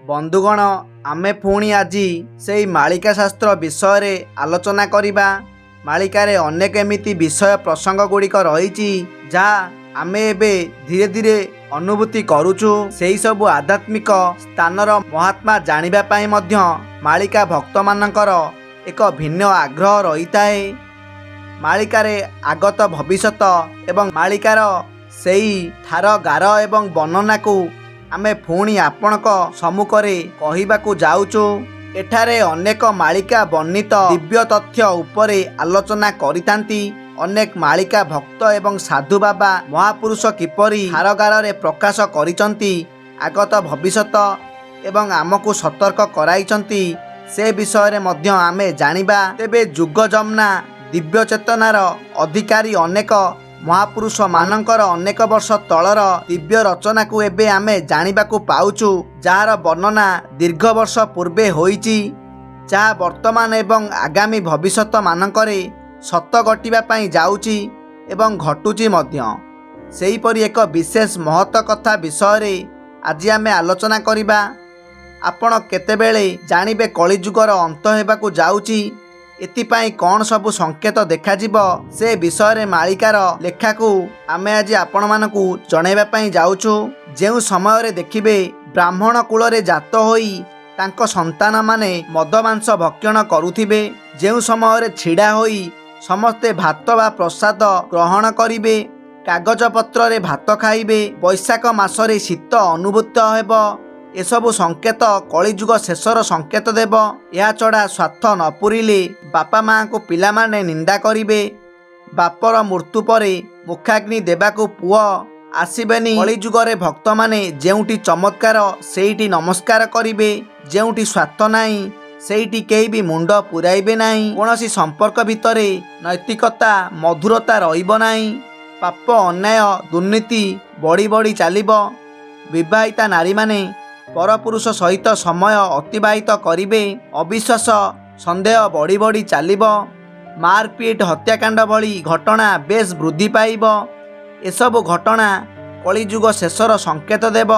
ବନ୍ଧୁଗଣ, ଆମେ ପୁଣି ଆଜି ସେଇ ମାଳିକା ଶାସ୍ତ୍ର ବିଷୟରେ ଆଲୋଚନା କରିବା। ମାଳିକାରେ ଅନେକ ଏମିତି ବିଷୟ ପ୍ରସଙ୍ଗ ଗୁଡ଼ିକ ରହିଛି, ଯାହା ଆମେ ଏବେ ଧୀରେ ଧୀରେ ଅନୁଭୂତି କରୁଛୁ। ସେହି ସବୁ ଆଧ୍ୟାତ୍ମିକ ସ୍ଥାନର ମହାତ୍ମା ଜାଣିବା ପାଇଁ ମଧ୍ୟ ମାଳିକା ଭକ୍ତମାନଙ୍କର ଏକ ଭିନ୍ନ ଆଗ୍ରହ ରହିଥାଏ। ମାଳିକାରେ ଆଗତ ଭବିଷ୍ୟତ ଏବଂ ମାଳିକାର ସେଇ ଠାର ଗାର ଏବଂ ବର୍ଣ୍ଣନାକୁ ଆମେ ପୁଣି ଆପଣଙ୍କ ସମ୍ମୁଖରେ କହିବାକୁ ଯାଉଛୁ। ଏଠାରେ ଅନେକ ମାଳିକା ବର୍ଣ୍ଣିତ ଦିବ୍ୟ ତଥ୍ୟ ଉପରେ ଆଲୋଚନା କରିଥାନ୍ତି। ଅନେକ ମାଳିକା ଭକ୍ତ ଏବଂ ସାଧୁ ବାବା ମହାପୁରୁଷ କିପରି ଠାରଗାରରେ ପ୍ରକାଶ କରିଛନ୍ତି ଆଗତ ଭବିଷ୍ୟତ ଏବଂ ଆମକୁ ସତର୍କ କରାଇଛନ୍ତି, ସେ ବିଷୟରେ ମଧ୍ୟ ଆମେ ଜାଣିବା। ତେବେ ଯୁଗ ଯମୁନା ଦିବ୍ୟ ଚେତନାର ଅଧିକାରୀ ଅନେକ ମହାପୁରୁଷ ମାନଙ୍କର ଅନେକ ବର୍ଷ ତଳର ଦିବ୍ୟ ରଚନାକୁ ଏବେ ଆମେ ଜାଣିବାକୁ ପାଉଛୁ, ଯାହାର ବର୍ଣ୍ଣନା ଦୀର୍ଘ ବର୍ଷ ପୂର୍ବେ ହୋଇଛି, ଯାହା ବର୍ତ୍ତମାନ ଏବଂ ଆଗାମୀ ଭବିଷ୍ୟତ ମାନଙ୍କରେ ସତ ଘଟିବା ପାଇଁ ଯାଉଛି ଏବଂ ଘଟୁଛି ମଧ୍ୟ। ସେହିପରି ଏକ ବିଶେଷ ମହତ କଥା ବିଷୟରେ ଆଜି ଆମେ ଆଲୋଚନା କରିବା। ଆପଣ କେତେବେଳେ ଜାଣିବେ କଳିଯୁଗର ଅନ୍ତ ହେବାକୁ ଯାଉଛି, ଏଥିପାଇଁ କ'ଣ ସବୁ ସଂକେତ ଦେଖାଯିବ, ସେ ବିଷୟରେ ମାଳିକାର ଲେଖାକୁ ଆମେ ଆଜି ଆପଣମାନଙ୍କୁ ଜଣାଇବା ପାଇଁ ଯାଉଛୁ। ଯେଉଁ ସମୟରେ ଦେଖିବେ ବ୍ରାହ୍ମଣ କୂଳରେ ଜାତ ହୋଇ ତାଙ୍କ ସନ୍ତାନମାନେ ମଦ ମାଂସ ଭକ୍ଷଣ କରୁଥିବେ, ଯେଉଁ ସମୟରେ ଛିଡ଼ା ହୋଇ ସମସ୍ତେ ଭାତ ବା ପ୍ରସାଦ ଗ୍ରହଣ କରିବେ, କାଗଜପତ୍ରରେ ଭାତ ଖାଇବେ, ବୈଶାଖ ମାସରେ ଶୀତ ଅନୁଭୂତ ହେବ, ଏସବୁ ସଂକେତ କଳିଯୁଗ ଶେଷର ସଂକେତ ଦେବ। ଏହା ଛଡ଼ା ସ୍ୱାର୍ଥ ନ ପୁରିଲେ ବାପା ମାଆଙ୍କୁ ପିଲାମାନେ ନିନ୍ଦା କରିବେ। ବାପର ମୃତ୍ୟୁ ପରେ ମୁଖାଗ୍ନି ଦେବାକୁ ପୁଅ ଆସିବେନି। କଳିଯୁଗରେ ଭକ୍ତମାନେ ଯେଉଁଠି ଚମତ୍କାର ସେଇଠି ନମସ୍କାର କରିବେ, ଯେଉଁଠି ସ୍ୱାର୍ଥ ନାହିଁ ସେଇଠି କେହି ବି ମୁଣ୍ଡ ପୁରାଇବେ ନାହିଁ। କୌଣସି ସମ୍ପର୍କ ଭିତରେ ନୈତିକତା ମଧୁରତା ରହିବ ନାହିଁ। ପାପ, ଅନ୍ୟାୟ, ଦୁର୍ନୀତି ବଢ଼ି ବଢ଼ି ଚାଲିବ। ବିବାହିତା ନାରୀମାନେ ପରପୁରୁଷ ସହିତ ସମୟ ଅତିବାହିତ କରିବେ। ଅବିଶ୍ୱାସ, ସନ୍ଦେହ ବଢ଼ି ବଢ଼ି ଚାଲିବ। ମାରପିଟ, ହତ୍ୟାକାଣ୍ଡ ଭଳି ଘଟଣା ବେଶ୍ ବୃଦ୍ଧି ପାଇବ। ଏସବୁ ଘଟଣା କଳିଯୁଗ ଶେଷର ସଂକେତ ଦେବ।